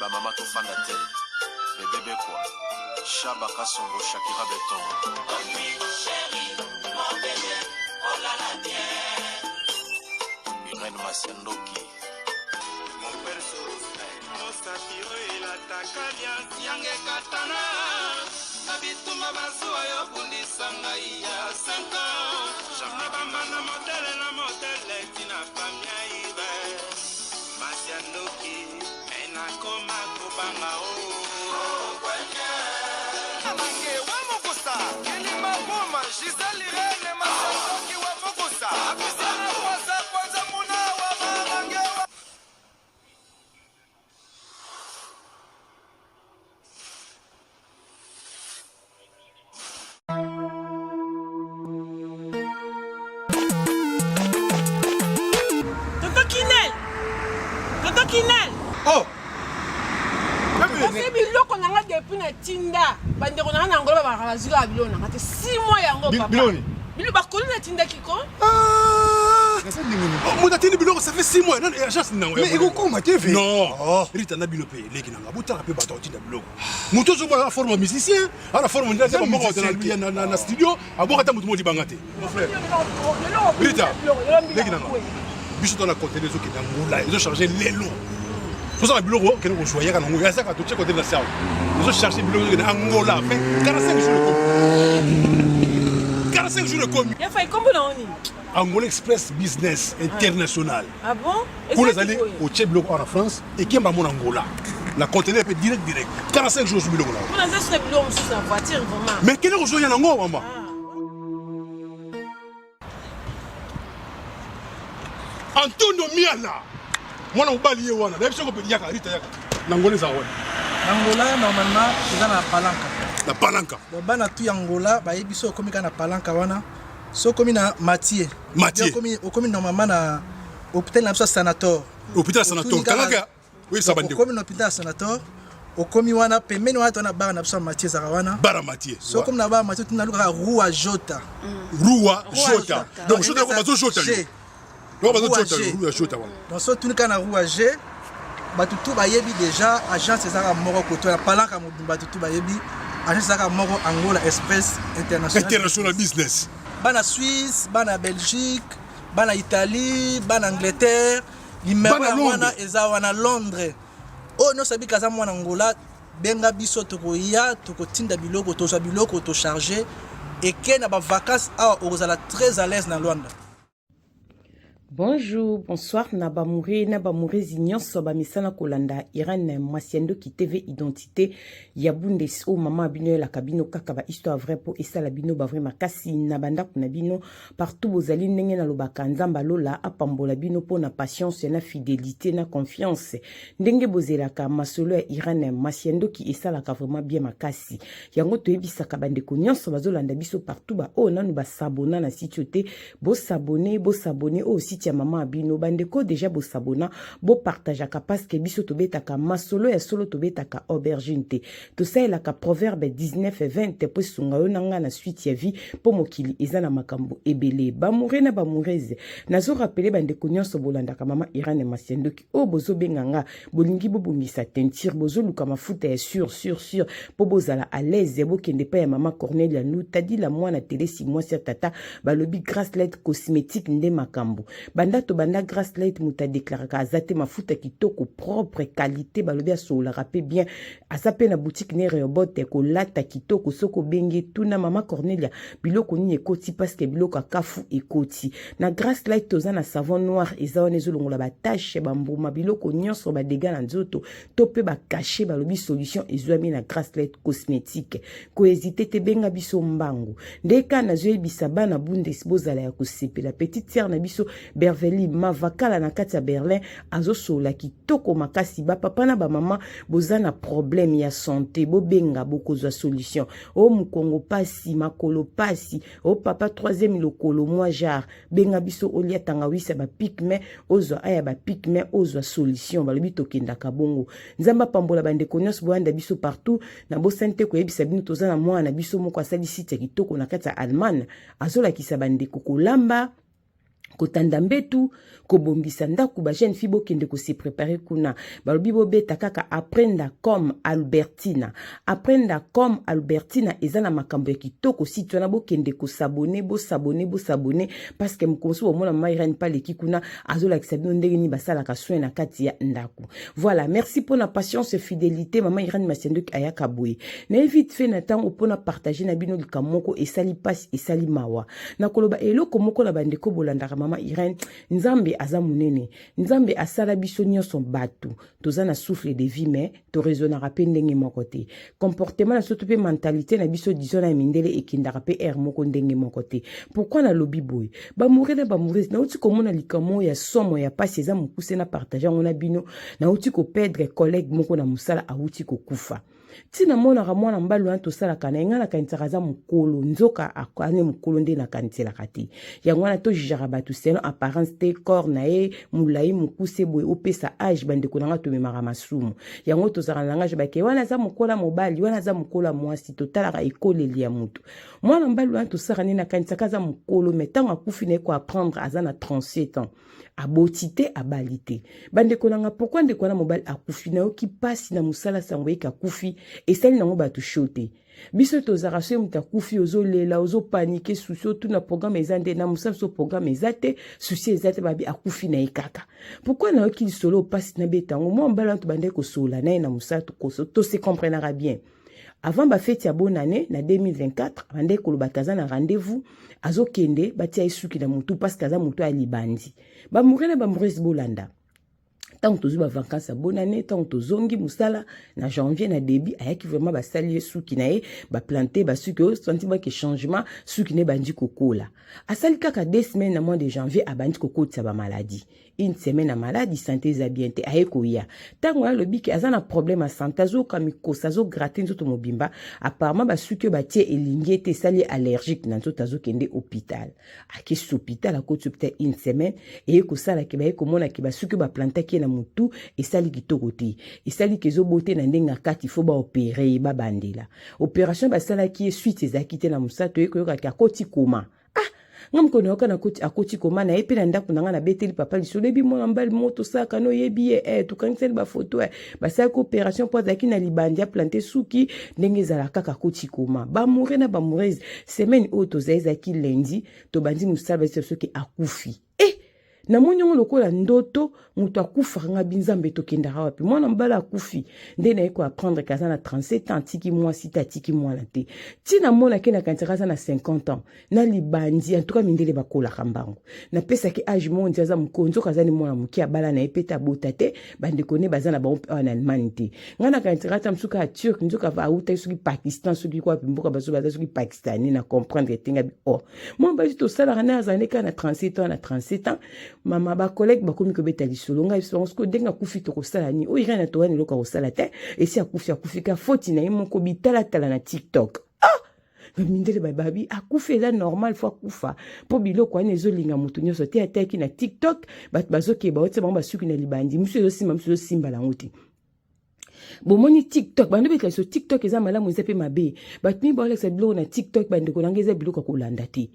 Ba mama tofanda te. Bebe Bekwa, Shaba Kasongo, Shakira Beton. Irène Masiandoki. Mosapi oyo elataka liasi yanga ekatana na bitumba bazuwa yo bundisa ngai ya 5 ans na bambanda modele na modele tina famia ibe masi ya ndoki me nakoma kobanga o Amange wa mokusa kilima buma Gisèle Irene Masandoki wa mokusa Apisiana kwanza kwanza muna wa mamange wa Tonton Kinel! Tonton Kinel! Oh! Kasi biloko na nga depuis na tinda bandeko na nga na Angola babaka bazwi kaka biloko na nga te 6 mois yango papa. Biloko nini? Biloko bakoli natindaki ko. Ah! Moto atindi biloko ça fait 6 mois nani agence nango. Mais ekokoma te ve. Non. Oh. Rita na bino pe leki na nga botala pe bato atinda biloko. Moto ozomona na forme musicien, ana forme ndenge ata moko na na na studio, aboka ata moto moko libanga te. Mon frère. Rita, leki na nga. Biso to na conteneur ezokende Angola, ezo charger lelo. Tozala biloko kende kozwa yaka nango yazaka totie conteneur na sawa. Ezo charger biloko ezokende Angola, fait 45 jours ekomi. 45 jours ekomi. Ya fai kombo na oni? Angola Express Business International. Ah bon? Kuna ezali otie biloko awa na France ekemba mona Angola. Na conteneur pe direct direct. 45 jours biloko na. Kuna nza suna biloko mosusu na voiture vraiment. Mais kende kozwa ya nango mama. Antonio Miala mwana mobali ye wana nayebi soko yaka Rita yaka na Angola eza wana. Na Angola normalement eza na Palanca. Na Palanca. Donc bana tout ya Angola bayebi so okomi kaka na Palanca wana. So okomi na Mathieu. Mathieu. Okomi okomi normalement na hôpital na biso ya Sanator. Hôpital ya Sanator. Kangaka oyebisa bandeko. Okomi na hôpital ya Sanator. Okomi wana pembeni wana tona bar na biso ya Mathieu ezalaka wana. Bar ya Mathieu. So okomi na bar Mathieu tuna lukaka Rua Jota. Rua Jota. Donc Jota bazo Jota. Donc bazo Jota Rua Jota wana. Donc so tuni kaka na Rua G bato tu bayebi deja agence ezalaka moko koto ya palanka mobimba bato tu bayebi agence ezalaka moko Angola Express International International Business. Bana Suisse, bana Belgique, bana Italie, bana Angleterre, numero Bana ya Londres. wana eza wana Londres. Oyo nyonso abika aza mwana Angola, benga biso tokoya tokotinda biloko tozwa biloko tocharge eke na ba vacances awa okozala très à l'aise na Luanda. Bonjour, bonsoir na bamoure na bamourezi nyonso bamesana kolanda Irène Mwasiandoki TV identité ya Bundes oyo mama bino elaka bino kaka ba histoire vraie po esala bino ba vrai makasi na bandako na bino partout bozali ndenge nalobaka Nzambe alola apambola bino po na patience na fidelité na confiance ndenge bozelaka masolo ya Irène Mwasiandoki esalaka vraiment bien makasi yango toyebisaka bandeko nyonso bazolanda biso partout ba oyo nanu basabona na site te Bo s'abonner, bo s'abonner au site ya maman bino. Bandeko déjà bo s'abonna, bo partageaka parce que biso tobetaka masolo ya solo tobetaka aubergine te. Tosalelaka proverbe 19 et 20 po esunga yo na nga na suite ya vie po mokili eza na makambo ebele. Bamoure na bamourese, nazo rappeler bandeko nyonso bolandaka mama Irene Masiandoki oyo bozobenga nga bolingi bobongisa teinture bozoluka mafuta ya sur sur sur mpo bozala à l'aise bokende epai ya mama Cornelia Lutadila mwana telesi mwasi ya tata balobi Grace Light cosmétique nde makambo banda tobanda Grace Light moto adeklaraka aza te mafuta kitoko propre qualité balobi asololaka mpe bien aza mpe na boutique ne Rehoboth kolata kitoko soki obengi tuna mama Cornelia biloko nini ekoti parce biloko ya kafu ekoti na Grace Light toza na savon noir eza wana ezolongola batache bambuma biloko nyonso badega na nzoto to mpe bakashe balobi solution ezwami na Grace Light cosmétique kohezite te benga biso mbangu nde ka nazoyebisa bana Bundes bozala ya kosepela petite sœur na biso Berveli Mavakala na kati ya Berlin azosolola kitoko makasi bapapa na bamama boza na problème ya sante bobenga bokozwa solution o mokongo pasi makolo pasi o papa troisième lokolo mwa genre benga biso olia tangawisi ya bapigme ozwa aya bapigme ozwa solution balobi tokendaka bongo nzambe apambola bandeko nyonso boyanda biso partout nabosani te koyebisa bino toza na mwana na biso moko asali site ya kitoko na kati ya allemagne azolakisa bandeko kolamba. Kotanda mbetu, kobongisa ndaku, ba jeune fille bokende ko se preparer kuna. Balobi bobeta kaka Aprenda comme Albertina. Aprenda comme Albertina eza na makambo ya kitoko site wana, bokende ko s'abonner, bo s'abonner, bo s'abonner parce que mokonzi bomona mama Irène Paleki kuna azolakisa bino ndenge nini basalaka soin na kati ya ndaku. Voilà, merci pona patience et fidélité mama Irène Masiandoki ayaka boye. Na vite fait na tango pona partager na bino likambo moko esali pasi esali mawa. Nakoloba eloko moko na bandeko bolandaka mama Irène, Nzambe aza munene, Nzambe asala biso nyonso bato, toza na souffle de vie mais to raisonnaka pe ndenge moko te. Comportement na biso to pe mentalité na biso disons na mindele ekendaka pe air moko ndenge moko te. Pourquoi nalobi boye? Ba moureux na ba moureuse, nauti komona likambo ya somo ya pasi eza mokuse na partage yango na bino, nauti ko perdre collègue moko na mosala awuti kokufa. Ntina monaka mwana mobali wana tosalaka na ye, ngai nakanisaka aza mokolo, nzoka ane mokolo nde nakaniselaka te. Yango wana tojijaka bato selon apparence te, corps na ye molai mokuse boye opesa age. Bandeko na ngai, tomemaka masumu yango, tozalaka na langage bake wana aza mokolo mobali, wana aza mokolo ya mwasi. Totalaka ekoleli ya motu. Mwana mobali wana tosalaka nde nakanisaka aza mokolo, mais ntango akufi na ye koapprendre aza na 37 ans, aboti te, abali te. Bandeko na nga, pourquoi ndeko wana mobali akufi? Nayoki mpasi na mosala, sango yeke akufi esali nango bato sho te. Biso tozalaka soki moto akufi ozolela, ozopaniquer, souci, otuna programme eza nde na mosala. So programme eza te, souci eza te, babi akufi na ye kaka. Pourquoi nayoki lisolo mpasi nabeta yango? Mwa mobali wana tobandaki kosolola na ye na mosala, tose comprenaka bien. Avant bafeti ya bonne année na 2024, abandaki kolobaka aza na rendez-vous, azokende batia ye suki na motu parce que aza motu ya libandi. Bamoureux na bamoureuse, bolanda. Ntango tozwi bavacance ya bonne année, ntango tozongi mosala na janvier na début, ayaki vraiment, basali ye suki na ye, baplante basuki oyo, santi bake changement, suki na ye bandi kokola. Asali kaka 2 semaines na mois de janvier, abandi kokotisa bamaladi. Une semaine na maladi, santé eza bien te. Aye koya ntango alobi ke aza na problème ya santé, azoyoka mikosa, azogratter nzoto mobimba. Apparemment basuki oyo batie elingi ete esali allergique na nzoto. Azokende hôpital, akesi hôpital, akoti hôpital une semaine. Eye kosalaki baye komonaki basuki oyo baplantaki ye na motu esali kitoko te, esali ke ezobote na ndenge ya kati, faut baopérer ye, babandela opération. Basalaki ye, suite ezalaki te. Na mosala toye koyokaki akoti coma. Ah, nga mokolo nayoka nakoti akoti coma, na ye mpe na ndako na nga nabeteli papa lisolo, ebi mwana mobali moko tosalaka no, oyebi ye eh, tokangiseli bafoto eh. Basalaki opération mpo azalaki na libandi, aplante suki ndenge ezala kaka, akoti coma. Bamoureux na bamoureuse, semaine oyo tozali, ezalaki lundi, tobandi mosala, bayebisa soki akufi. Eh, namoni yango lokola ndoto. Moto akufaka, nga bi Nzambe, tokendaka wapi? Mwana mobali akufi nde naye koapprendre ke aza na 37 ans, atiki mwasi te, atiki mwana te. Ntina monake nakanisaka aza na 50 ans na libandi. En tout cas mindele bakolaka mbango. Napesaki age moko nti aza mokolo, nzoka aza ni mwana moke, abala na ye mpe te, abota te. Bandeko ne baza na bango mpe awa na Allemagne te. Ngai nakanisaka ata mosuku ya Turc, nzoka autaki soki Pakistan, soki wapi mboka bazo baza, soki Pakistani, na comprendre te. Ngabi o oh. Mwa basi tosalaka na azala nde kaka na 37 ans. Na 37 ans, mama, bacollègue bakomi kobeta lisolo. Ngai biso bango sikoyo, ndenge akufi tokosala nini? Oyo Irene atoyani eloko akosala te, esi akufi, akufi ka foti na ye moko. Bitalatala na TikTok, ah, mindele babi akufi, eza normal, faut akufa mpo biloko wana ezolinga motu nyonso te. Ataki na TikTok, bato bazokeba, otia bango basuki na libandi, mosu ezosimba, mosu ezosimba nango te. Bomoni TikTok, bando betela biso TikTok eza malamu, eza mpe mabe. Bato mingi baolakisa biloko na TikTok. Bandeko na ngai, eza biloko ya kolanda te.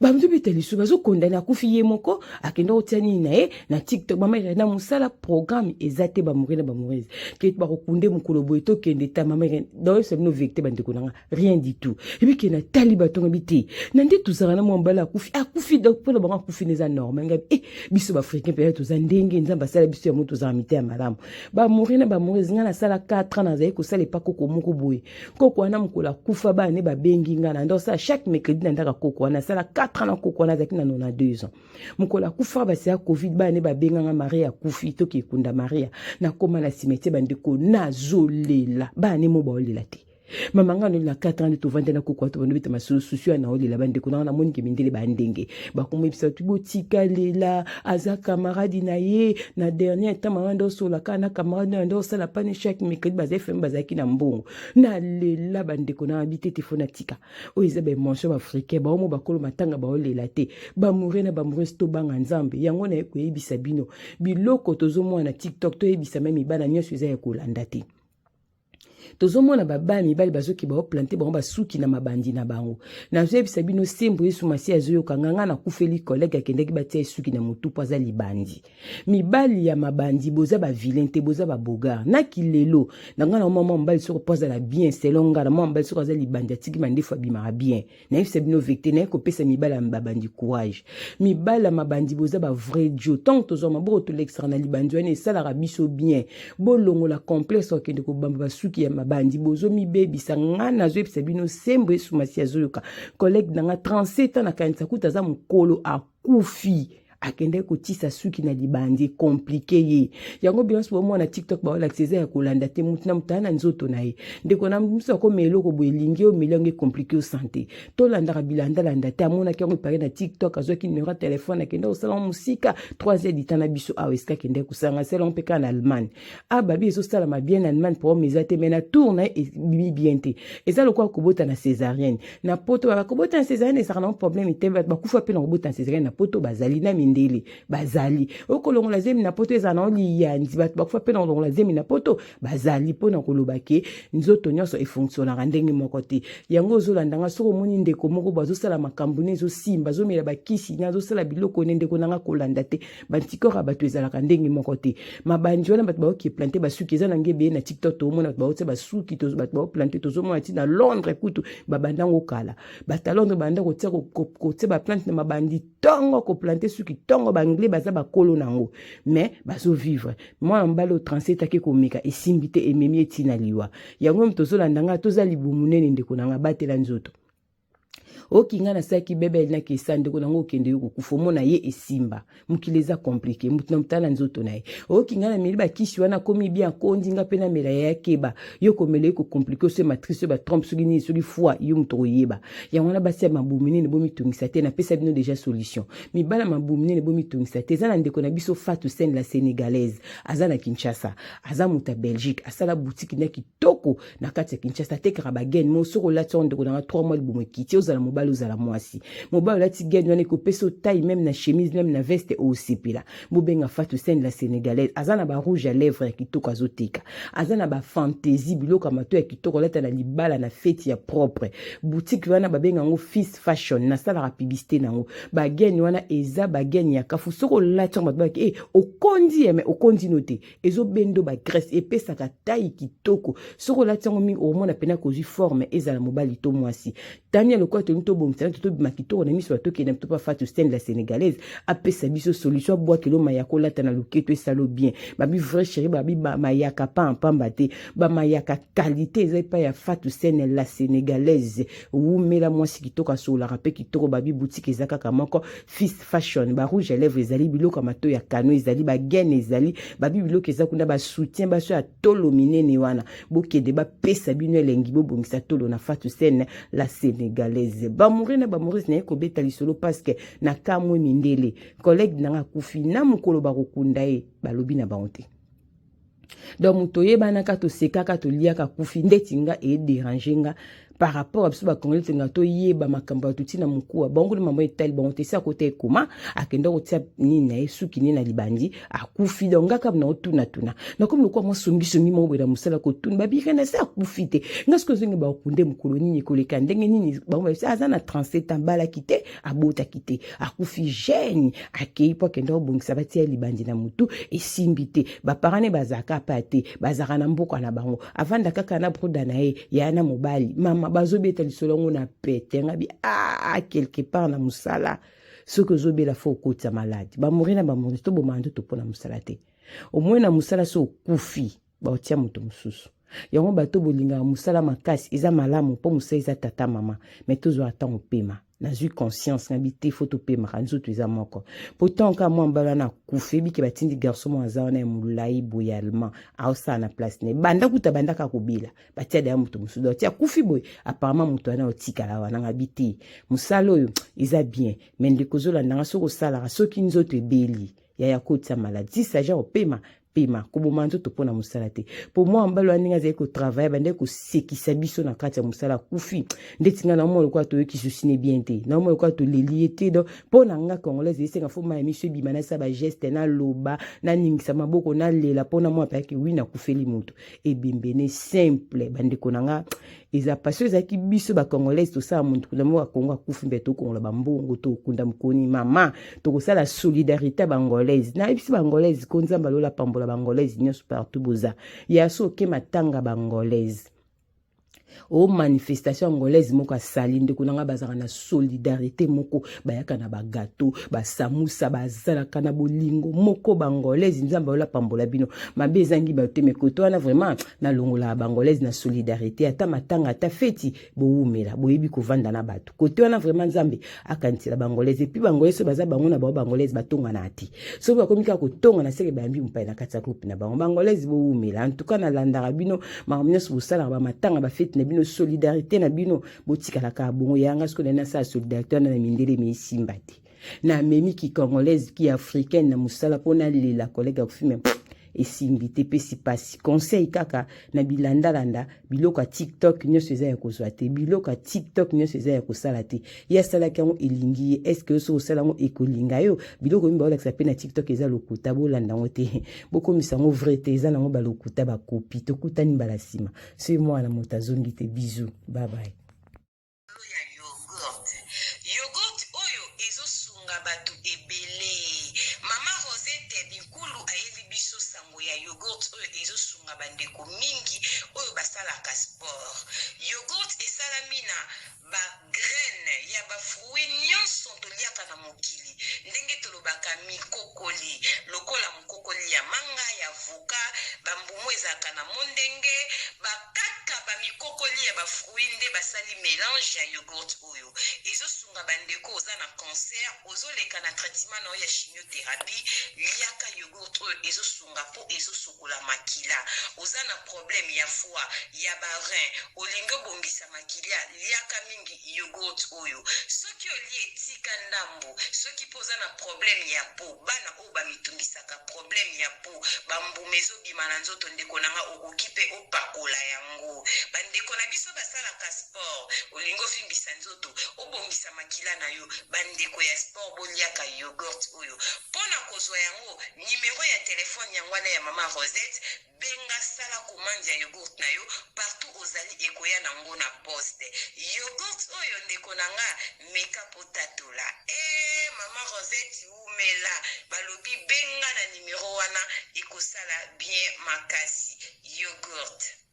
Bando betela biso, bazokondane akufi, ye moko akende kotia nini na ye na TikTok. Mama na mosala, programme eza te. Bamoureux na bamoureuse, ke bakokunde mokolo boye, tokende ta mama daoyebisa bino vérité. Bandeko na nga, rien du tout. Ebi ke natali bato, ngabi te na nde tozalaka na mwa mobali akufi, akufi donc mpona bango akufi eza normal. Ngabi e biso baafricain mpenza toza ndenge Nzambe asala biso yango, tozala mite ya malamu. Bamoureux na bamoureuse, ngai nasala 4 ans, nazali kosala epa koko moko boye. Koko wana mokolo akufa, bana ne babengi ngai na ndosala chaque mercredi na ndaka koko wana. Nasala 4 ans na koko wana, azalaki na 92 ans. Mokolo akufa, basi ya Covid, bana ne babenganga: "Maria akufi, toki ekunda Maria." Nakóma na cimetière, bandeko, nazolela, bana ne mo baolela te. Mama, ngai noli na 4 ans tovandi na koko ato, bando beta masolo susu ya naolela. Bandeko nanga, namoni ke mindele bandenge bakomoyebisa bato botikalela, aza camarade na ye na dernier temps. Mama nde osolaka na camarade na nde osala pane chaque mercredi, bazali fami, bazalaki na mbongo. Nalela, bandeko na bi te te, faut natika oyo eza baémotion. Baafricain baomo bakolo matanga baolela te. Bamoureux na bamoureuse, tobanga Nzambe. Yango naye koyebisa bino, biloko tozomona na TikTok, toyebisa meme bana nyonso, eza ya kolanda te. Tozomona babaya mibali bazoki baoplante bango basuki na mabandi na bango. Nazoyebisa bino sembo Yesu Masiya azoyoka nga, nga nakufeli collègue akendaki batia ye suki na motu mpo aza libandi. Mibali ya mabandi boza ba vilain te, boza ba bogar. Na kilelo na nga na mwa mobali soko mpo azala bien selon nga na mwa mobali soko aza libandi atiki mandefu abimaka bien. Nayebisa bino vecte naye kopesa mibali ya mabandi courage. Mibali ya mabandi boza ba vrai dio. Ntango tozwa maboko tolekisaka na libandi wana esalaka biso bien. Bolongola complexe okende kobamba basuki ya mabandi bozomibebisa. Nga nazoyebisa bino sembo Yesu Masiya azoyoka. Collègue na nga 37 ans nakanisa kuta aza mokolo akufi. Akendaki kotisa suki na libandi ekomplike ye yango bino nyonso bomona tiktok baolakisa eza ya kolanda te motu na motu aya na nzoto na ye ndeko na mosu akomela eloko boye elingi yo omeli yango ekomplike yo sante tolandaka bilandalanda te amonaki yango epare na tiktok azwaki numero ya telefone akendaki kosala yango mosika 3 heures du temps na biso awa esika akendaki kosala nga asala yango mpe kaka na allemagne ababi ezosalama bien na allemagne problème eza te mais na tour na ye ebimi bien te eza lokola kobota na césarienne na poto bakobota na césarienne ezalaka nango problème te bato bakufa mpe na kobota na césarienne na poto bazali na mindele bazali okolongola zemi na poto ezala nango liyanzi bato bakufa mpe na kolongola zemi na poto bazali mpo na koloba ke nzoto nyonso efonctionnaka ndenge moko te yango ozolanda nga soki omoni ndeko moko bo azosala makambo ne ezosimba azomela bakisi ne azosala biloko ne ndeko na nga kolanda te bantikor ya bato ezalaka ndenge moko te mabandi wana bato baoki plante basuki eza na nge ebele na tiktok toomona bato baotia basuki bato baoplante tozomona ti na londres kutu babanda yango kala bato ya londres banda kotia kotia baplante na mabandi ntongo koplante suki ntongo baanglais baza bakolo na yango mais bazovivre mwana mobali oyo 37 ake komeka esimbi te ememi ye ntina liwa yango tozolanda ngai toza libumu nene ndeko na ngai batela nzoto oki nga nasalaki bebele na kesa ndeko nango okende yo kokufa omona ye esimba mokili eza komplike moto na moto na nzoto na ye oki nga nameli bakisi wana akomi bien akondi nga mpe namela ya keba yo komela ye kokomplike oso matrice oyo batrompe soki nini soki foi yo moto okoyeba yango wana basi ya mabumu nene bomitungisa te napesa bino deja solution mibala mabumu nene bomitungisa te eza na ndeko na biso Fatou Sène la sénégalaise aza na Kinshasa aza moto ya Belgique asala boutique na kitoko na kati ya Kinshasa atekaka bagene mo soki olati yango ndeko nanga 3 mois libumu ekiti ozala mobali ozala mwasi mobali olati gene wana ekopesa otaille meme na chemise meme na veste osepela bobenga Fatou Sène la sénégalaise aza na ba rouge à lèvres ya kitoko azoteka aza na ba fantaisie biloko ya mato ya kitoko olata na libala na feti ya propre boutique wana babenga yango fils fashion nasalaka publicité nango bagene wana eza bagene ya kafu soki olati yango bato balaki e okondi ye me okondi no te ezobendo ba graisse epesaka taille kitoko soki olati yango mingi okomona mpena kozwi forme ezala mobali to mwasi tania lokola tolingi tobongisa nato tobima kitoko na miso bato tokende to pa Fatou Sène la sénégalaise apesa biso solution abwakelo mayaka olata na loketo esalo bien babi vrai chéri babi mayaka pa pamba te bamayaka qualité eza epai ya Fatou Sène la sénégalaise wumela mwasi kitoko asololaka mpe kitoko babi boutique eza kaka moko fils fashion ba rouge à lèvres ezali biloko ya mato ya kano ezali bagene ezali babi biloko eza kuna ba soutien baso ya tolo minene wana bokende bapesa bino elengi bobongisa tolo na Fatou Sène la sénégalaise bamouri na bamourise naye kobeta lisolo parce que na kamwe mindele collègue nanga akufi na mokolo bakokunda ye balobi na bango te donc moto oyebanaka tosekaka toliaka akufi ndeti nga ederange nga par rapport à biso bacongolais tolinga toyeba makambo ya tuti na mokuwa bango nde mambo etali bango te esi akota ekoma akenda kotia nini na ye suki nini na libandi akufi donc nga kaka na otunatuna nakomi lokola mwa songisongi moko boye na mosala kotuna babika na se akufi te nga soki ozongi bakunde mokolo nini ekoleka ndenge nini bango bayebisi aza na 37 ans balaki te abotaki te akufi jeune akei mpo akenda kobongisa batia libandi na motu esimbi te baparent ne bazalaka pa te bazalaka na mboka na bango avanda kaka na broda na ye yaya na mobali mama bazobeta lisolo yango na pete ngabi ah, quelque part na mosala soki ozobela fo okotisa maladi bamori na bamori tobomaka nzoto mpo na mosala te omoi na mosala so okufi baotia moto mosusu yango bato bolingaka mosala makasi eza malamu mpo mosala eza tata mama me tozwa ntango pema nazwi conscience nabi te fo topemaka nzoto eza moko mpo ntango kaka mwa mobali wana akufi ebike batindi garçon moko aza wana ya molai boye allemand aosala na place na ye banda kuta banda kaka kobela batia daya moto mosusu donc ti akufi boye apparemment moto wana otikala wana ngabi te mosala oyo eza bien me ndeko ozolanda nga soki osalaka soki nzoto ebeli yaya kotisa maladi si saja opema. Pema koboma nzoto mpo na mosala te, mpo mwa mobali wana ndenge azali kotravaille bandaki kosekisa biso na kati ya mosala, akufi ndeti ngai naomona lokola toyoki susi ne bien te, naomona lokola toleli ye te. Donc mpo na nga congolaise esenga fo maya miso ebima, nasala bageste, naloba, naningisa maboko, nalela mpo na mwa payaki wi nakufeli moto ebembene simple. Bandeko na nga, eza pasi oyo ezalaki biso bacongolaise tosala moto kuna moko ya Kongo akufi mpe tokongola bambongo, tokunda mokoni mama, tokosala solidarité ya bangolaise. Nayebisi bangolaise ko Nzambe alola pambola bangolaise nyonso partout boza ya so oke matanga bangolaise o manifestation angolaise moko asali. Ndeko na ngai, bazalaka na solidarité moko, bayaka na bagato, basamusa, bazalaka na bolingo moko bangolaise. Nzambe ayola pambola bino. Mabe ezangi bato te, me koto wana vraiment nalongolaka bangolaise na solidarité, ata matanga ata feti, bowumela, boyebi kovanda na bato. Kote wana vraiment Nzambe akanisela bangolaise. Et puis bangolaise soki baza bango na bango, bangolaise batongana te. Soki bakomi kaka kotonga na seke, bayambi mopaya na kati ya groupe na bango. Bangolaise bowumela. En tout cas nalandaka bino, makambo nyonso bosalaka, bamatanga, bafeti na bino, solidarité na bino, botikalaka bongo. Yanga soki nani nasala solidarité wana na mindele, me esimba te. Namemi ki congolaise, ki africaine na mosala mpo nalela collègue akufi, me esimbi te, epesi mpasi. Conseil kaka na bilandalanda, biloko ya TikTok nyonso eza ya kozwa te, biloko ya TikTok nyonso eza ya kosala te. Ye asalaki yango, elingi ye, est-ce yo soki osala yango ekolinga yo? Biloko mingi baolakisa mpe na TikTok eza lokuta, bolanda yango te, bokomisa yango vrai te, eza nango balokuta, bakopi. Tokutani mbala nsima soki mwana moto azongi te. Bisous, bye bye. Ya yogourt, yogourt oyo ezosunga bato ebele. Mama Rosette Binkulu ayeli biso sango ya yogourt oyo ezosunga bandeko mingi oyo basalaka sport. Yogourt esalami na bagraine ya bafruit nyonso toliaka na mokili, ndenge tolobaka mikokoli, lokola mokokoli ya manga, ya avocat, bambumu ezalaka na mondenge, bakaka bamikokoli ya bafruit nde basali mélange ya yogourt oyo ezosunga bandeko. Oza na cancer, ozoleka na traitement na oyo ya chimiothérapie, liaka yogourt oyo, ezosunga mpo ezosokola makila. Oza na problème ya foie, ya barein, olingi obongisa makila, liaka mingi yogourt oyo. Soki olie, etika ndambo. Soki mpo oza na problème ya peau, bana oyo bamitungisaka, problème ya peau, bambuma ezobima na nzoto, ndeko na nga, okoki mpe opakola yango. Bandeko na biso basalaka sport, olingi ovimbisa nzoto, obongisa makila na yo, bandeko ya sport boliaka yogourt oyo. Mpo na kozwa yango, nimero ya telefone yango wana ya mama Rosette. Benga, sala commande ya yogourt na yo partout ozali, ekoya nango na poste. Yogourt oyo, ndeko na nga, meka po tatola. E mama Rosette umela, balobi benga na nimero wana, ekosala bien makasi yogourt.